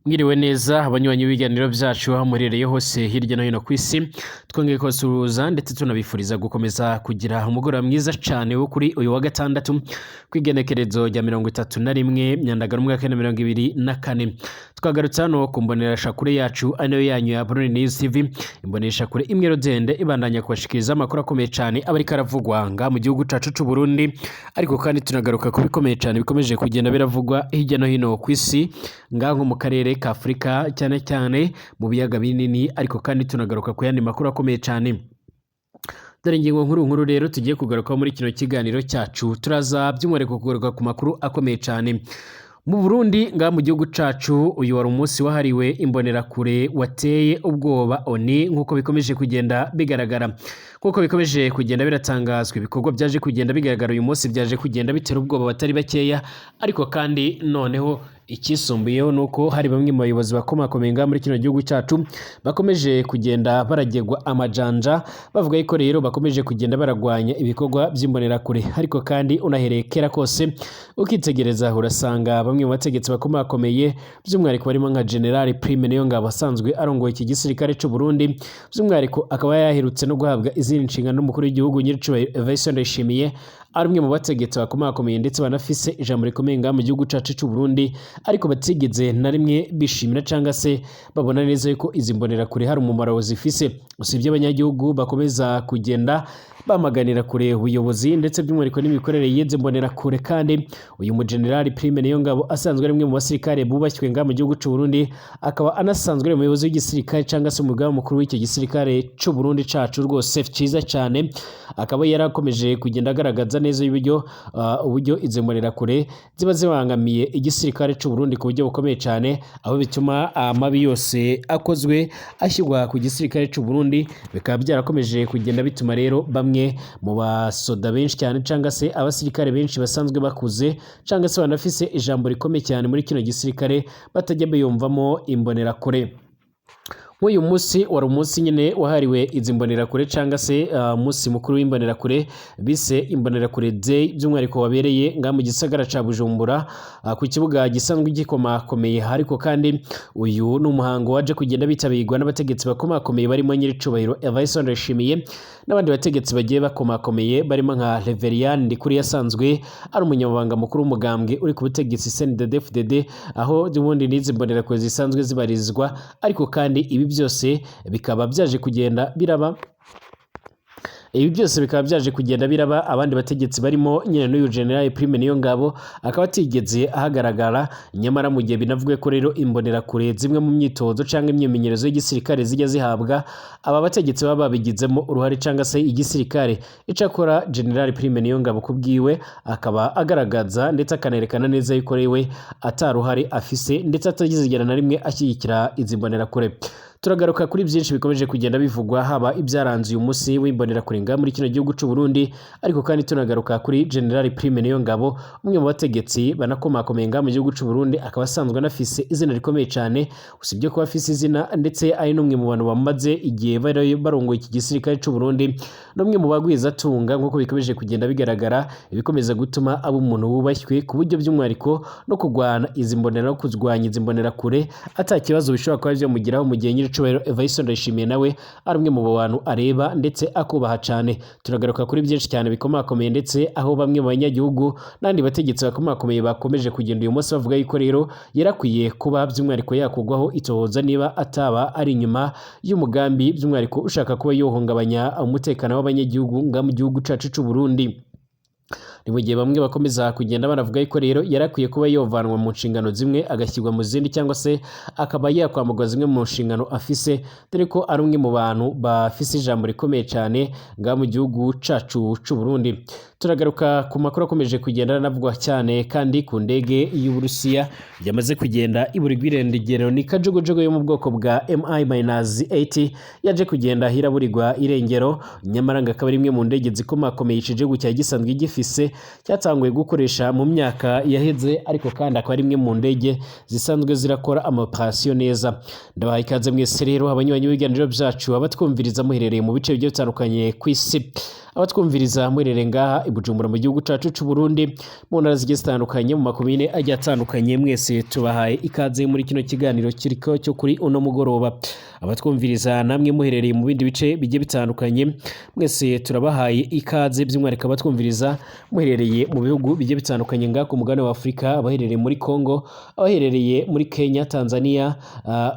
Mwiriwe neza abanywanyi b'ibiganiro byacu aho muherereye hose hirya no hino ku isi. Twongeye kubasuhuza ndetse tunabifuriza gukomeza kugira umugoroba mwiza cyane wo kuri uyu wa gatandatu, ku igenekerezo rya 31 Myandagaro umwaka wa 2024. Twagarutse hano ku mboneshakure yacu, ari nayo yanyu ya Burundi News TV, imboneshakure imwe rudende ibandanya kubashikiriza amakuru akomeye cyane aba ariko aravugwa ngaha mu gihugu cacu c'u Burundi, ariko kandi tunagaruka ku bikomeye cyane bikomeje kugenda biravugwa hirya no hino ku isi, ngaha nko mu karere ka Afurika, cyane cyane mu biyaga binini, ariko kandi tunagaruka ku yandi makuru akomeye cyane. Dore ingingo nkuru nkuru rero tugiye kugarukaho muri kino kiganiro cyacu. Turaza by'umwihariko kugaruka ku makuru akomeye cyane mu Burundi, ngaha mu gihugu cacu. Uyu wari umunsi wahariwe imbonerakure wateye ubwoba ONU, nk'uko bikomeje kugenda bigaragara, nk'uko bikomeje kugenda biratangazwa. Ibikorwa byaje kugenda bigaragara uyu munsi byaje kugenda bitera ubwoba batari bakeya, ariko kandi noneho icyisumbuyeho ni uko hari bamwe mu bayobozi bakomakomeye ngaha muri kino gihugu cyacu bakomeje kugenda baragegwa amajanja, bavuga yuko rero bakomeje kugenda baragwanya ibikorwa by'imbonerakure. Ariko kandi unahereye kera kose ukitegereza, urasanga bamwe mu bategetsi bakomakomeye, by'umwihariko barimo nka General Prime Niyongabo asanzwe arongoye iki gisirikare cy'u Burundi, by'umwihariko akaba yaherutse no guhabwa izindi nshingano n'umukuru w'igihugu nyiricubahiro Evariste Ndayishimiye, ari umwe mu bategetsi bakomakomeye ndetse banafise ijambo rikomeye ngaha mu gihugu cacu cy'u Burundi, ariko batigeze na rimwe bishimira cyangwa se babona neza yuko izi mbonerakure hari umumaro zifise, usibye abanyagihugu bakomeza kugenda bamaganira kure ubuyobozi ndetse by'umwihariko n'imikorere y'izi mbonerakure. Kandi uyu mugenerali Prime Niyongabo asanzwe ari umwe mu basirikare bubashywe ngaha mu gihugu cy'u Burundi, akaba anasanzwe ari umuyobozi w'igisirikare cyangwa se umugaba mukuru w'icyo gisirikare cy'u Burundi cacu rwose cyiza cyane, akaba yarakomeje kugenda agaragaza neza uburyo izi mbonerakure ziba zibangamiye igisirikare cy'u Burundi ku buryo bukomeye cyane, aho bituma amabi yose akozwe ashyirwa ku gisirikare cy'u Burundi. Bikaba byarakomeje kugenda bituma rero bamwe mu basoda benshi cyane cyangwa se abasirikare benshi basanzwe bakuze cyangwa se banafise ijambo rikomeye cyane muri kino gisirikare batajya biyumvamo imbonerakure. Nk'uyu munsi wari umunsi nyine wahariwe izi mbonerakure cyangwa se umunsi mukuru w'imbonerakure bise Imbonerakure Day, by'umwihariko wabereye ngaha mu gisagara ca Bujumbura, ku kibuga gisanzwe gikomakomeye. Ariko kandi uyu ni umuhango waje kugenda bitabirwa n'abategetsi bakomakomeye barimo nyiricubahiro Evariste Ndayishimiye n'abandi bategetsi bagiye bakomakomeye barimo nka Reverien Ndikuri, yasanzwe ari umunyamabanga mukuru w'umugambwe uri ku butegetsi CNDD-FDD, aho ubundi n'izi mbonerakure zisanzwe zibarizwa. Ariko kandi ibi byose bikaba byaje kugenda biraba, abandi bategetsi barimo nyine n'uyu General Prime Niyongabo akaba atigeze ahagaragara. Nyamara mu gihe binavuga ko rero imbonerakure zimwe mu myitozo cyangwa imyimenyerezo y'igisirikare zijya zihabwa aba bategetsi baba babigizemo uruhare cyangwa se igisirikare, icakora General Prime Niyongabo kubwiwe akaba agaragaza ndetse akanerekana neza yuko we ataruhare afise ndetse atagizigera na rimwe ashyigikira izi mbonerakure. Turagaruka kuri byinshi bikomeje kugenda bivugwa, haba ibyaranze uyu munsi w'imbonerakure ngaha muri kino gihugu cy'u Burundi, ariko kandi tunagaruka kuri General Prime Niyongabo, umwe mu bategetsi banakomakomeye ngaha mu gihugu cy'u Burundi, akaba asanzwe anafise izina rikomeye cyane. Usibye kuba afise izina, ndetse ari n'umwe mu bantu bamaze igihe barongoye iki gisirikare cy'u Burundi, n'umwe mu bagwizatunga nk'uko bikomeje kugenda bigaragara, ibikomeza gutuma aba umuntu wubashywe ku buryo by'umwihariko no kurwana izi mbonera no kurwanya izi mbonerakure ata kibazo bishobora kuba byamugiraho, mu gihe nyiricubahiro Evariste Ndayishimiye nawe ari umwe mu bantu areba ndetse akubaha cyane. Turagaruka kuri byinshi cyane bikomakomeye, ndetse aho bamwe mu banyagihugu n'abandi bategetsi bakomakomeye bakomeje kugenda uyu munsi bavuga yuko rero yarakwiye kuba by'umwihariko yakugwaho itohoza niba ataba ari inyuma y'umugambi by'umwihariko ushaka kuba yohungabanya umutekano w'abanyagihugu ngaha mu gihugu cacu c'u Burundi. Ni mu gihe bamwe bakomeza kugenda banavuga yuko rero yarakwiye kuba yovanwa mu nshingano zimwe agashyirwa mu zindi, cyangwa se akaba yakwamburwa zimwe mu nshingano afise, dore ko ari umwe mu bantu bafise ijambo rikomeye cyane ngaha mu gihugu cacu c'u Burundi. Turagaruka ku makuru akomeje kugenda anavugwa cyane kandi ku ndege y'Uburusiya yamaze kugenda iburirwa irengero. Ni kajugujugu yo mu bwoko bwa Mi-8 yaje kugenda iraburirwa irengero, nyamara ngo akaba ari imwe mu ndege zikomakomeye iki gihugu cyari gisanzwe gifise, cyatanguye gukoresha mu myaka yaheze, ariko kandi akaba ari imwe mu ndege zisanzwe zirakora ama operation neza. Ndabahaye ikaze mwese rero abanywanyi b'ibiganiro byacu, abatwumviriza muherereye mu bice bigiye bitandukanye ku isi. Abatwumviriza mwerere ngaha i Bujumbura mu gihugu cacu c'u Burundi, mu ntara zigiye zitandukanye, mu makomine agiye atandukanye, mwese tubahaye ikaze muri kino kiganiro kiriko cyo kuri uno mugoroba. Abatwumviriza namwe muherereye mu bindi bice bigiye bitandukanye, mwese turabahaye ikaze, by'umwihariko abatwumviriza muherereye mu bihugu bigiye bitandukanye ngaha ku mugabane wa Afurika, abaherereye muri Congo, abaherereye muri Kenya, Tanzania,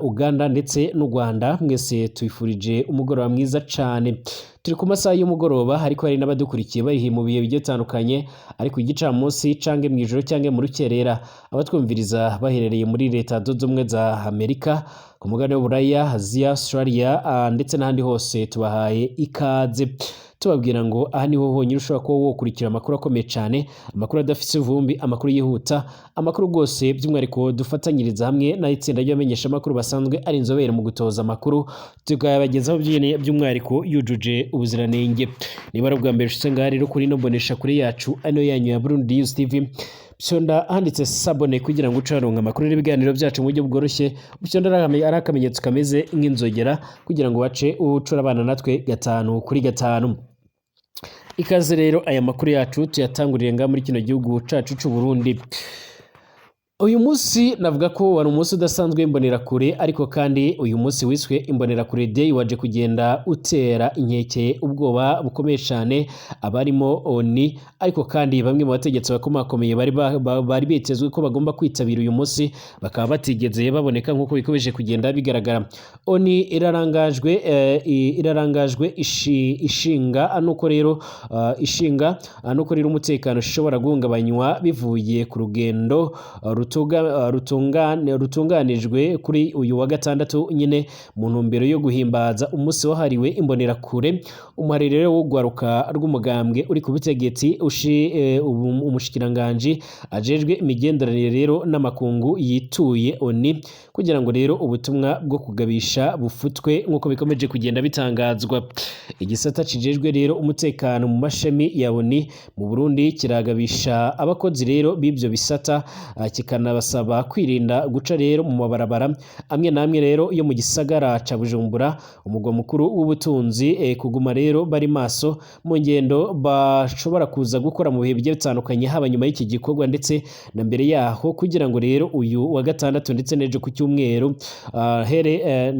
Uganda ndetse n'u Rwanda, mwese tubifurije umugoroba mwiza cane. Turi ku masaha y'umugoroba, ariko hari n'abadukurikiye bari mu bihe bigiye bitandukanye, ariko igicamunsi canke mw'ijoro canke mu rukerera. Abatwumviriza baherereye muri Leta Zunze Ubumwe za Amerika, ku mugabane w'Uburaya, Aziya, Australia, ndetse n'ahandi hose, tubahaye ikaze, tubabwira ngo aha niho honyine ushobora kuba wokurikira amakuru akomeye cyane, amakuru adafise ivumbi, amakuru yihuta, amakuru rwose by'umwihariko dufatanyiriza hamwe n'itsinda ry'abamenyeshamakuru basanzwe ari inzobere mu gutoza amakuru, tukayabagezaho by'umwihariko yujuje ubuziranenge. Niba ari ubwa mbere ushitse ngaha rero kuri ino mbonesha kure yacu, ano yanyu ya Burundi News TV, fyonda handitse "s'abonner" kugira ngo uce waronka amakuru n'ibiganiro byacu mu buryo bworoshye. Fyonda ari akamenyetso kameze nk'inzogera kugira ngo bace ucura abana natwe gatanu kuri gatanu. Ikaze rero, aya makuru yacu tuyatangurire ngaha muri kino gihugu cacu c'u Burundi. Uyu munsi navuga ko wari umunsi udasanzwe w'imbonerakure, ariko kandi uyu munsi wiswe Imbonerakure Day waje kugenda utera inkeke, ubwoba bukomeye cyane abarimo ONU. Ariko kandi bamwe mu bategetsi bakomakomeye bari bitezwe ko bagomba kwitabira uyu munsi bakaba batigeze baboneka, nk'uko bikomeje kugenda bigaragara. ONU irarangajwe ishinga nuko rero umutekano ushobora guhungabanywa bivuye ku rugendo rutunganijwe kuri uyu wa gatandatu nyine mu ntumbero yo guhimbaza umunsi wahariwe imbonerakure. Umuhari rero w'urwaruka rw'umugambwe uri ku butegetsi, umushikiranganji ajejwe imigenderanire rero n'amakungu yituye ONU kugira ngo rero ubutumwa bwo kugabisha bufutwe, nk'uko bikomeje kugenda bitangazwa. Igisata kijejwe rero umutekano mu mashami ya ONU mu Burundi kiragabisha abakozi rero b'ibyo bisata, kikanabasaba kwirinda guca rero mu mabarabara amwe n'amwe rero yo mu gisagara ca Bujumbura, umugwa mukuru w'ubutunzi, kuguma rero bari maso mu ngendo bashobora kuza gukora mu bihe bigiye bitandukanye, haba nyuma y'iki gikorwa ndetse na mbere yaho, kugira ngo rero uyu wa gatandatu ndetse n'ejo ku cyumweru, here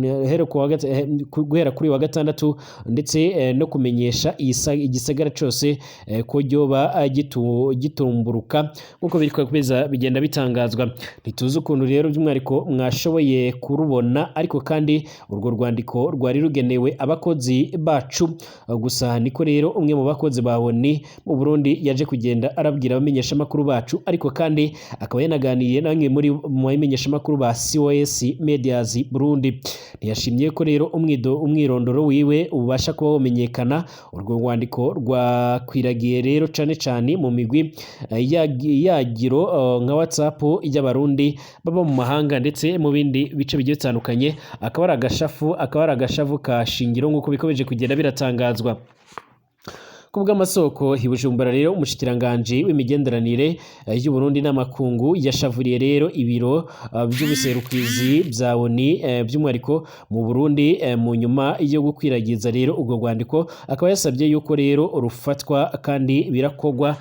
guhera kuri wa gatandatu, ndetse no kumenyesha igisagara cose ko ryoba gitumburuka, nk'uko biri komeza bigenda bitangazwa. Ntituzi ukuntu rero by'umwihariko mwashoboye kurubona, ariko kandi urwo rwandiko rwari rugenewe abakozi bacu gusa, niko rero umwe mu bakozi ba ONU mu Burundi yaje kugenda arabwira abamenyeshamakuru bacu. Ariko kandi akaba yanaganiriye na bamwe muri mu bamenyeshamakuru ba COS Medias Burundi. Ntiyashimye ko rero umwirondoro wiwe ubasha kuba wamenyekana. Urwo rwandiko rwakwiragiye rero cane cane mu migwi yagiro nka WhatsApp y'Abarundi baba mu mahanga ndetse mu bindi bice bigiye bitandukanye, akaba ari agashavu ka shingiro, nk'uko bikomeje kugenda biratangazwa. Ku bw'amasoko i Bujumbura rero, umushikiranganji w'imigenderanire y'u Burundi n'amakungu yashavuriye rero ibiro by'ubuserukizi bya ONU by'umwihariko mu Burundi mu nyuma yo gukwiragiza rero urwo rwandiko, akaba yasabye yuko rero rufatwa, kandi birakogwa.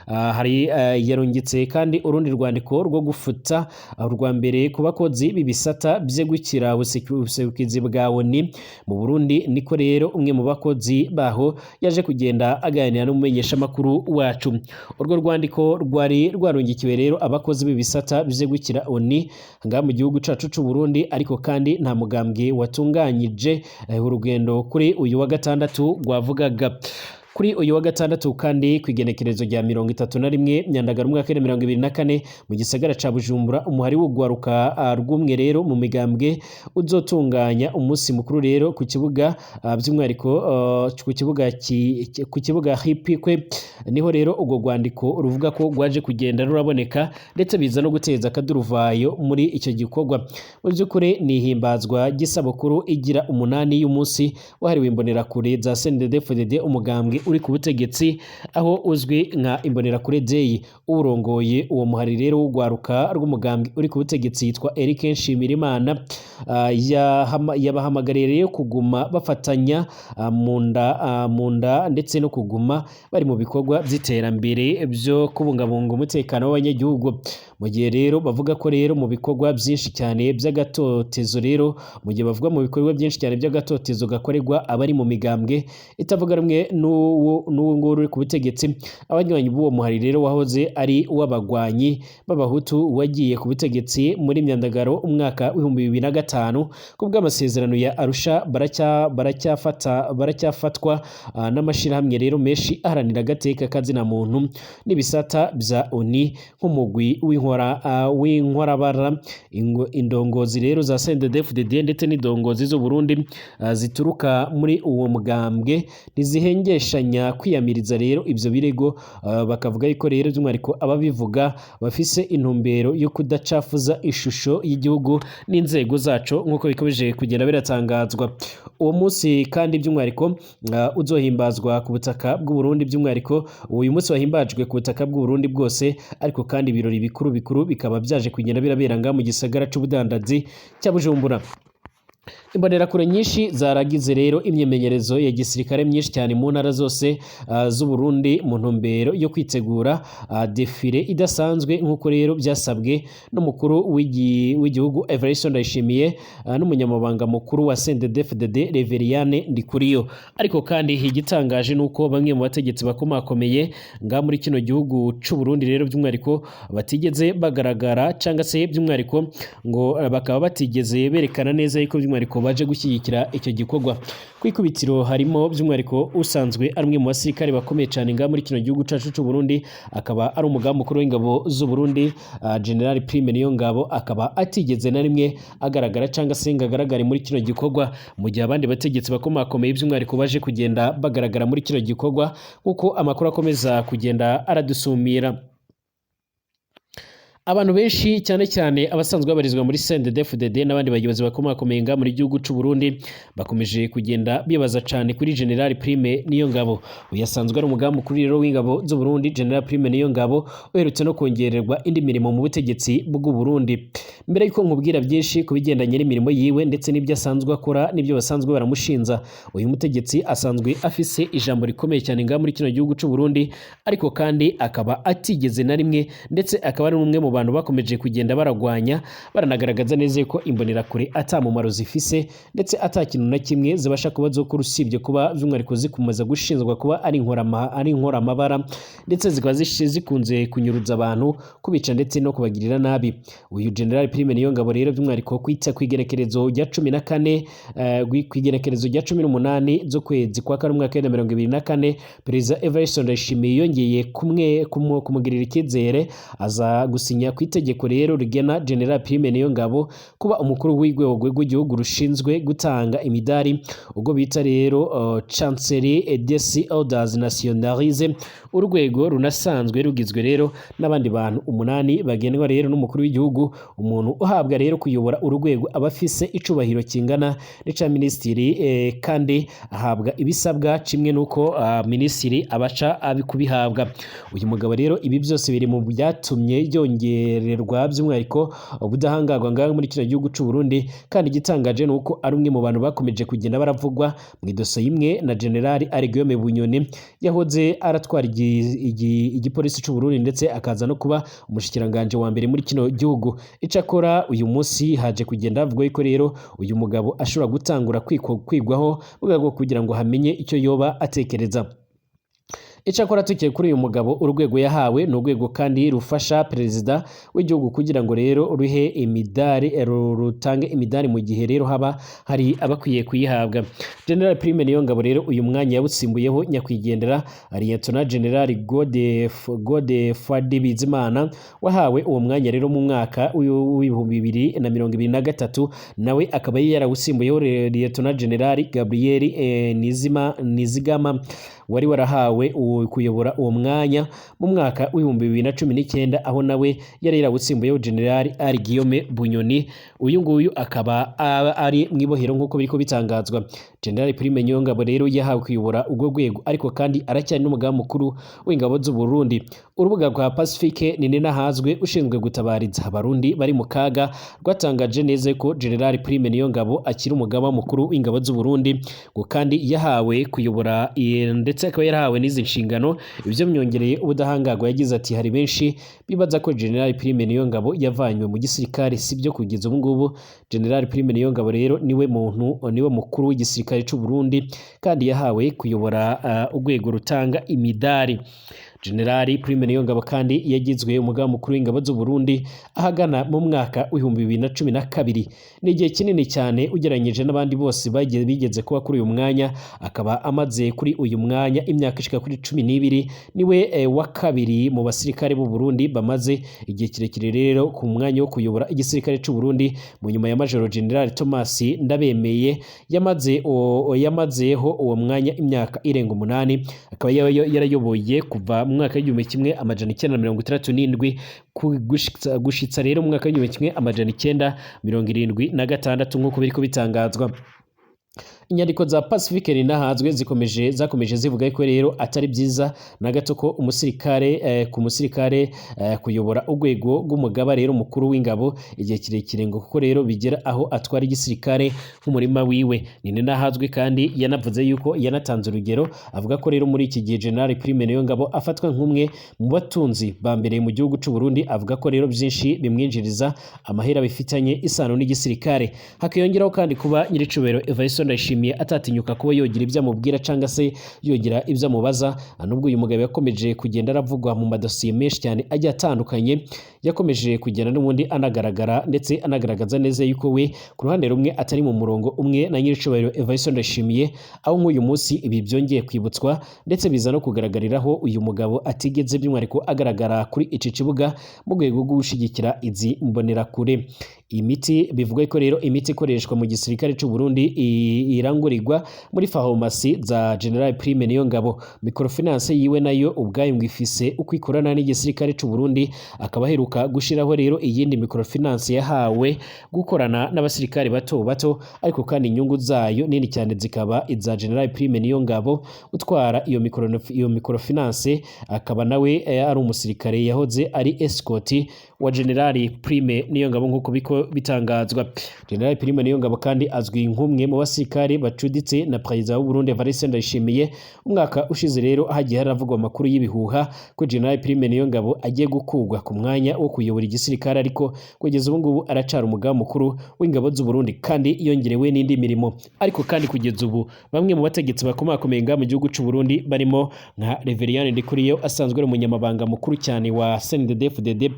Hari yarungitse kandi urundi rwandiko rwo gufuta urwa mbere ku bakozi b'ibisata vyegukira ubuserukizi bwa ONU mu Burundi, niko rero umwe mu bakozi baho yaje kugenda aganira n'umumenyeshamakuru wacu. Urwo rwandiko rwari rwarungikiwe rero abakozi b'ibisata vyegukira ONU ngaha mu gihugu cacu c'u Burundi, ariko kandi nta mugambwe watunganyije urugendo kuri uyu wa gatandatu rwavugaga. Kuri uyu wa gatandatu kandi, ku igenekerezo rya 31 Nyandagara umwaka wa 2024, mu gisagara ca Bujumbura, umuhari w'ugwaruka rw'umwe rero mu migambwe uzotunganya umunsi mukuru rero ku kibuga, by'umwihariko ku kibuga Hipikwe, niho rero urwo rwandiko ruvuga ko rwaje kugenda ruraboneka, ndetse biza no guteza akaduruvayo muri icyo gikorwa. Mu by'ukuri ni ihimbazwa ry'isabukuru igira 8 y'umunsi wahariwe imbonerakure za CNDD-FDD, umugambwe rw'umugambwe uri ku butegetsi aho uzwi nka Imbonerakure Day. Urongoye uwo muhari rero w'urwaruka rw'umugambwe uri ku butegetsi yitwa Eric Nshimirimana, yabahamagariye rero kuguma bafatanya mu nda ndetse no kuguma bari mu bikorwa by'iterambere byo kubungabunga umutekano w'abanyagihugu, mu gihe rero bavuga ko rero mu bikorwa byinshi cyane by'agatotezo rero, mu gihe bavuga mu bikorwa byinshi cyane by'agatotezo gakorerwa abari mu migambwe itavuga rumwe n'uwo nguwo uri ku butegetsi. Abanywanyi b'uwo muhari rero wahoze ari uw'abagwanyi b'abahutu wagiye ku butegetsi muri Myandagaro umwaka w'2005 ku bw'amasezerano ya Arusha baracyafatwa n'amashirahamwe rero menshi aharanira agateka kazina muntu n'ibisata bya ONU nk'umugwi w'inkorabara. Indongozi rero za CNDD-FDD ndetse n'indongozi z'u Burundi zituruka muri uwo mugambwe ntizihengeshanya kwiyamiriza rero ivyo birego, bakavuga yuko rero by'umwihariko ababivuga bafise intumbero yo kudacafuza ishusho y'igihugu n'inzego zaco, nk'uko bikomeje kugenda biratangazwa. Uwo munsi kandi by'umwihariko uzohimbazwa ku butaka bw'u Burundi, by'umwihariko uyu munsi wahimbajwe ku butaka bw'u Burundi bwose, ariko kandi ibirori bikuru bikuru bikaba byaje kugenda birabera ngaha mu gisagara c'ubudandazi cya Bujumbura. Imbonerakure nyinshi zaragize rero imyimenyerezo ya gisirikare myinshi cyane mu ntara zose z'u Burundi mu ntumbero yo kwitegura défilé idasanzwe, nk'uko rero byasabwe n'umukuru w'igihugu Evariste Ndayishimiye n'umunyamabanga mukuru wa CNDD-FDD Reveriyane Ndikuriyo. Ariko kandi igitangaje nuko bamwe mu bategetsi bakomakomeye nga muri kino gihugu c'u Burundi rero by'umwihariko batigeze bagaragara, cyangwa se by'umwihariko ngo bakaba batigeze berekana neza yuko by'umwihariko baje gushyigikira icyo gikorwa. Ku ikubitiro harimo by'umwihariko usanzwe ari umwe mu basirikare bakomeye cyane ngaha muri kino gihugu cyacu c'u Burundi, akaba ari umugaba mukuru w'ingabo z'u Burundi, General Prime Niyongabo, akaba atigeze na rimwe agaragara cyangwa se ngo agaragare muri kino gikorwa, mu gihe abandi bategetsi bakomakomeye by'umwihariko baje kugenda bagaragara muri kino gikorwa, kuko amakuru akomeza kugenda aradusumira. Abantu benshi, cyane cyane abasanzwe babarizwa muri CNDD-FDD n'abandi bayobozi bakomakomeye ngaha muri gihugu c'u Burundi, bakomeje kugenda bibaza cyane kuri General Prime Niyongabo. Uyu asanzwe ari umugaba mukuru rero w'ingabo z'u Burundi, General Prime Niyongabo uherutse no kongererwa indi mirimo mu butegetsi bw'u Burundi. Mbere yuko nkubwira byinshi ku bigendanye n'imirimo yiwe ndetse n'ibyo asanzwe akora n'ibyo basanzwe baramushinza, uyu mutegetsi asanzwe afise ijambo rikomeye cyane ngaha muri kino gihugu c'u Burundi, ariko kandi akaba atigeze na rimwe, ndetse akaba ari umwe mu bantu bakomeje kugenda baragwanya, baranagaragaza neza yuko imbonerakure ata mumaro zifise ndetse ata kintu na kimwe zibasha kuba zokora, usibye kuba by'umwihariko zikomeza gushinzwa kuba ari inkoramabara, ndetse zikaba zikunze kunyuruza abantu, kubica ndetse no kubagirira nabi. Uyu General Prime Niyongabo rero by'umwihariko kwita ku igenekerezo rya 14, ku igenekerezo rya 18 z'ukwezi kwa kane umwaka wa 2024, Perezida Evariste Ndayishimiye yongeye kumugirira icyizere, aza gusinya ku itegeko rero rigena General Prime Niyongabo kuba umukuru w'urwego rw'igihugu rushinzwe gutanga imidari, ubwo bita rero Chancellerie des Ordres Nationalisés, urwego runasanzwe rugizwe rero n'abandi bantu umunani bagenwa rero n'umukuru w'igihugu. Umuntu uhabwa rero kuyobora urwego aba afise icubahiro kingana n'ica minisitiri, kandi ahabwa ibisabwa kimwe n'uko minisitiri abaca kubihabwa. Uyu mugabo rero ibi byose biri mu byatumye yongererwa by'umwihariko ubudahangarwa ngaha muri kino gihugu c'u Burundi. Kandi igitangaje ni uko ari umwe mu bantu bakomeje kugenda baravugwa mu idosiye imwe na General Guillaume Bunyoni yahoze aratwara igipolisi c'u Burundi, ndetse akaza no kuba umushikiranganje wa mbere muri kino gihugu. Icakora uyu munsi haje kugenda havugwa yuko rero uyu mugabo ashobora gutangura kwigwaho mu rwego rwo kugira ngo hamenye icyo yoba atekereza. Icakora tukiye kuri uyu mugabo, urwego yahawe ni urwego kandi rufasha perezida w'igihugu kugira ngo rero ruhe imidari, rutange imidari mu gihe rero haba hari abakwiye kuyihabwa. General Prime Niyongabo rero uyu mwanya yawusimbuyeho nyakwigendera Lieutenant General Godefroid Bizimana, wahawe uwo mwanya rero mu mwaka w'2023, nawe akaba yarawusimbuyeho Lieutenant General Gabriel Nizigama wari warahawe uwo. kuyobora uwo mwanya mu mwaka w'2019, aho nawe yari yarawutsimbuyeho General Ari Guillaume Bunyoni. Uyu nguyu akaba ari mw'ibohero nk'uko biriko bitangazwa. General Prime Niyongabo rero yahawe kuyobora urwo rwego, ariko kandi aracyari n'umugaba mukuru w'ingabo z'u Burundi. Urubuga rwa Pacifique Nininahazwe ushinzwe gutabariza abarundi bari mu kaga rwatangaje neza ko General Prime Niyongabo akiri umugaba mukuru w'ingabo z'u Burundi, ngo kandi yahawe kuyobora ndetse akaba yarahawe n'izi nshingano. Ibyo myongereye ubudahangarwa. Yagize ati: "Hari benshi bibaza ko General Prime Niyongabo yavanywe mu gisirikare, sibyo. Kugeza ubu ngubu General Prime Niyongabo rero niwe muntu, niwe mukuru w'igisirikare cy'u Burundi, kandi yahawe kuyobora urwego rutanga imidari." General Prime Niyongabo kandi yagizwe umugaba mukuru w'ingabo z'u Burundi ahagana mu mwaka w'2012. Ni igihe kinini cyane ugereranyije n'abandi bose bagiye bigeze kuba kuri uyu mwanya, akaba amaze kuri uyu mwanya imyaka ishika kuri 12. Niwe wa kabiri mu basirikare b'u Burundi bamaze igihe kirekire rero ku mwanya wo kuyobora igisirikare cy'u Burundi, mu nyuma ya Major General Thomas Ndabemeye yamazeho uwo mwanya imyaka irenga 8, akaba yarayoboye kuva mu mwaka w'1967 gushitsa rero mu mwaka w'1976, nk'uko biriko bitangazwa. Inyandiko za Pacifique Nininahazwe zakomeje zivuga ko rero atari byiza na gato ko umusirikare ku musirikare kuyobora urwego rw'umugaba rero mukuru w'ingabo igihe kirekire, ngo kuko rero bigera aho atwara igisirikare nk'umurima wiwe. Nininahazwe kandi yanavuze yuko yanatanze urugero, avuga ko rero muri iki gihe General Prime Niyongabo afatwa nk'umwe mu batunzi ba mbere mu gihugu cy'u Burundi. Avuga ko rero byinshi bimwinjiriza amahera bifitanye isano n'igisirikare, hakiyongeraho kandi kuba nyiricubahiro Evariste Ndayishimiye atatinyuka kuba yogira ibyo amubwira cyangwa se yogira ibyo amubaza. Nubwo uyu mugabo yakomeje kugenda aravugwa mu madosiye menshi cyane agiye atandukanye, yakomeje kugenda n'ubundi anagaragara ndetse anagaragaza neza yuko we ku ruhande rumwe atari mu murongo umwe na nyiricubahiro Evariste Ndayishimiye, aho nk'uyu munsi ibi byongeye kwibutswa ndetse biza no kugaragariraho uyu mugabo atigeze by'umwihariko agaragara kuri iki kibuga mu rwego rwo gushyigikira izi mbonerakure. Imiti bivuga ko rero imiti ikoreshwa mu gisirikare cy'u Burundi irangurirwa muri farumasi za General Prime Niyongabo. Microfinance yiwe nayo ubwayo ngo ifise uko ikorana n'igisirikare cy'u Burundi, akaba aheruka gushiraho rero iyindi microfinance yahawe gukorana n'abasirikare bato bato, ariko kandi inyungu zayo nini cyane zikaba iza General Prime Niyongabo. Utwara iyo microfinance akaba nawe ari umusirikare yahoze ari escort wa General Prime Niyongabo, nk'uko biko bitangazwa. General Prime Niyongabo kandi azwi nk'umwe mu basirikare bacuditse na Perezida w'u Burundi Evariste Ndayishimiye. Umwaka ushize rero hagiye haravugwa amakuru y'ibihuha ko General Prime Niyongabo agiye gukurwa ku mwanya wo kuyobora igisirikare, ariko kugeza ubu ngubu aracara umugaba mukuru w'ingabo z'u Burundi kandi yongerewe n'indi mirimo. Ariko kandi kugeza ubu bamwe mu bategetsi bakomakomeye ngaha mu gihugu cy'u Burundi, barimo nka Reverien Ndikuriyo asanzwe ari umunyamabanga mukuru cyane wa CNDD-FDD,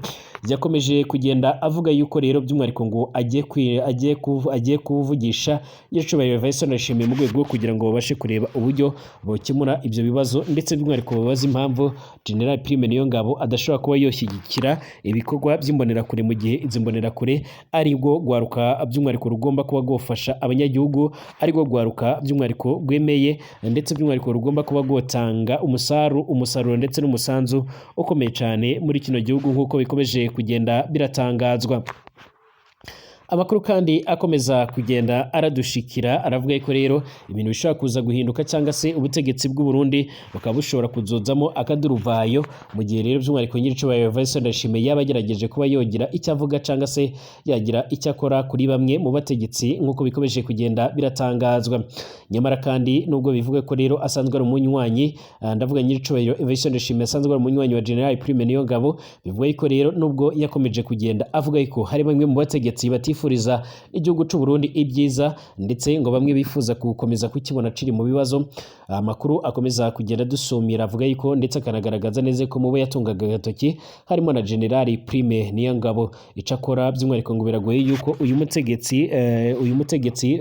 yakomeje kugenda avuga yuko rero by'umwihariko ngo agiye kuvugisha nyiricubahiro Evariste Ndayishimiye mu rwego rwo kugira ngo babashe kureba uburyo bokemura ibyo bibazo, ndetse by'umwihariko babaze impamvu General Prime Niyongabo adashobora kuba yoshyigikira ibikorwa by'imbonerakure, mu gihe izi mbonerakure ari rwo rwaruka by'umwihariko rugomba kuba rwofasha abanyagihugu, ari rwo rwaruka by'umwihariko rwemeye, ndetse by'umwihariko rugomba kuba rwotanga umusaruro ndetse n'umusanzu ukomeye cyane muri kino gihugu, nk'uko bikomeje kugenda biratangazwa. Amakuru kandi akomeza kugenda aradushikira aravuga ko rero ibintu bishobora kuza guhinduka, cyangwa se ubutegetsi bw'u Burundi bukaba bushobora kuzozamo akaduruvayo, mu gihe rero by'umwihariko nyiricubahiro Evariste Ndayishimiye yaba agerageje kuba yogira icyo avuga cyangwa se yagira icyo akora kuri bamwe mu bategetsi, nk'uko bikomeje kugenda biratangazwa. Nyamara kandi nubwo bivuga ko rero asanzwe ari umunywanyi, ndavuga nyiricubahiro Evariste Ndayishimiye asanzwe ari umunywanyi wa General Prime Niyongabo, bivuga ko rero nubwo yakomeje kugenda avuga ko hari bamwe mu bategetsi batifuriza igihugu cy'u Burundi ibyiza, ndetse ngo bamwe bifuza gukomeza kukibona kiri mu bibazo. Amakuru akomeza kugenda dusumira avuga yuko ndetse akanagaragaza neza ko mu bo yatungaga agatoki harimo na General Prime Niyongabo. Icakora by'umwihariko ngo biragoye yuko uyu mutegetsi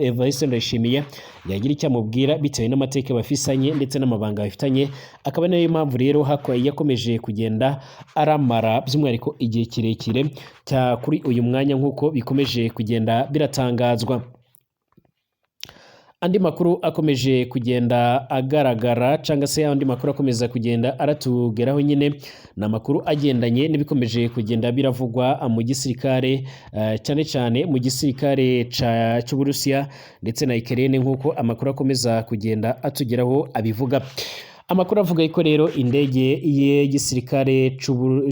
Evariste Ndayishimiye yagira icyo amubwira bitewe n'amateka bafisanye ndetse n'amabanga bafitanye, akaba nayo mpamvu rero yakomeje kugenda aramara by'umwihariko igihe kirekire cya kuri uyu mwanya, nk'uko bikomeje kugenda biratangazwa. Andi makuru akomeje kugenda agaragara, cyangwa se andi makuru akomeza kugenda aratugeraho nyine, ni amakuru agendanye n'ibikomeje kugenda biravugwa mu gisirikare, cyane cyane mu gisirikare cy'Uburusiya ndetse na Ukraine, nk'uko amakuru akomeza kugenda atugeraho abivuga. Amakuru avuga ko rero indege y'igisirikare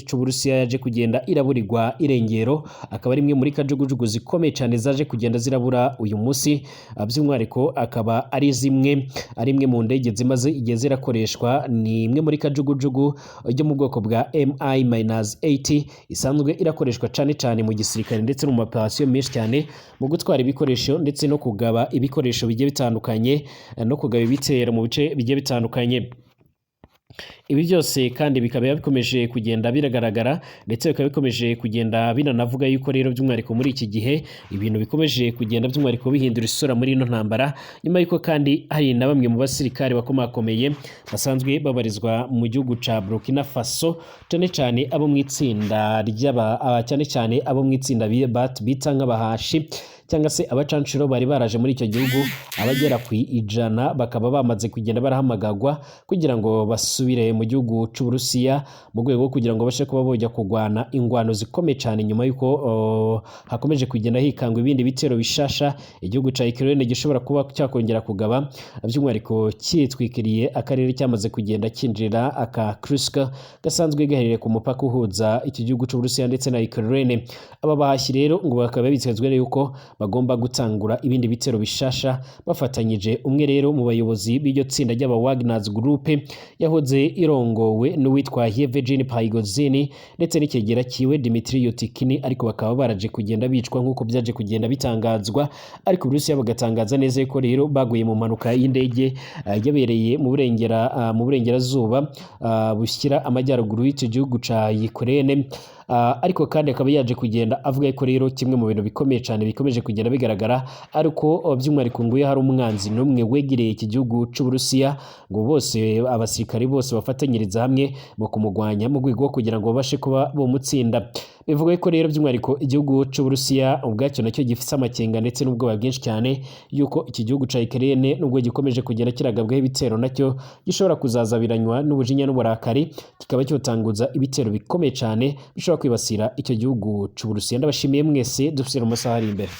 c'Uburusiya yaje kugenda iraburirwa irengero, akaba ari imwe muri kajugujugu zikomeye cyane zaje kugenda zirabura uyu munsi. By'umwihariko akaba ari zimwe, ari imwe mu ndege zimaze igihe zirakoreshwa. Ni imwe muri kajugujugu yo mu bwoko bwa Mi-80, isanzwe irakoreshwa cyane cyane mu gisirikare ndetse no mu operasiyo menshi cyane, mu gutwara ibikoresho ndetse no kugaba ibikoresho bigiye bitandukanye, no kugaba ibitero mu bice bigiye bitandukanye. Ibi byose kandi bikaba bikomeje kugenda biragaragara, ndetse bikaba bikomeje kugenda binanavuga yuko rero by'umwihariko muri iki gihe ibintu bikomeje kugenda by'umwihariko bihindura isura muri ino ntambara, nyuma y'uko kandi hari na bamwe mu basirikare bakomakomeye basanzwe babarizwa mu gihugu ca Burkina Faso, cyane cyane abo mu itsinda ry'aba cyane cyane abo mu itsinda bita nk'abahashi cyangwa se abacanshuro bari baraje muri icyo gihugu, abagera ku 100 bakaba bamaze kugenda barahamagagwa kugira ngo basubire mu gihugu c'Uburusiya, mu rwego rwo kugira ngo babashe kuba bojya kurwana ingwano zikomeye cyane, nyuma y'uko hakomeje kugenda hikangwa ibindi bitero bishasha igihugu ca Ukraine gishobora kuba cyakongera kugaba, by'umwihariko cyitwikiriye akarere cyamaze kugenda kinjira aka Kursk gasanzwe gaherereye ku mupaka uhuza iki gihugu c'Uburusiya ndetse na Ukraine. Aba bahashyi rero ngo bakaba bitezwe yuko bagomba gutangura ibindi bitero bishasha bafatanyije. Umwe rero mu bayobozi b'iryo tsinda ry'aba Wagner Group yahoze irongowe n'uwitwa Yevgeny Prigozhin ndetse n'ikegera kiwe Dmitry Utkin, ariko bakaba baraje kugenda bicwa nk'uko byaje kugenda bitangazwa, ariko Uburusiya bagatangaza neza ko rero baguye mu mpanuka y'indege yabereye mu burengerazuba bushyira amajyaruguru y'icyo gihugu ca Ukraine. Ariko kandi akaba yaje kugenda avuga ko rero kimwe mu bintu bikomeye cyane bikomeje kugenda bigaragara, ariko by'umwihariko ngo iyo hari umwanzi n'umwe wegereye iki gihugu c'Uburusiya, ngo bose abasirikari bose bafatanyiriza hamwe mu kumugwanya mu rwego rwo kugira ngo babashe kuba bomutsinda. Bivuga ko rero by'umwihariko igihugu c'Uburusiya ubwacyo nacyo gifite amakenga ndetse n'ubwoba bwinshi cyane yuko iki gihugu ca Ukraine, nubwo gikomeje kugenda kiragabwaho ibitero, nacyo gishobora kuzazabiranywa n'ubujinya n'uburakari, kikaba cyotanguza ibitero bikomeye cyane bishobora kwibasira icyo gihugu c'Uburusiya. Ndabashimiye mwese, dufite mu masaha ari imbere.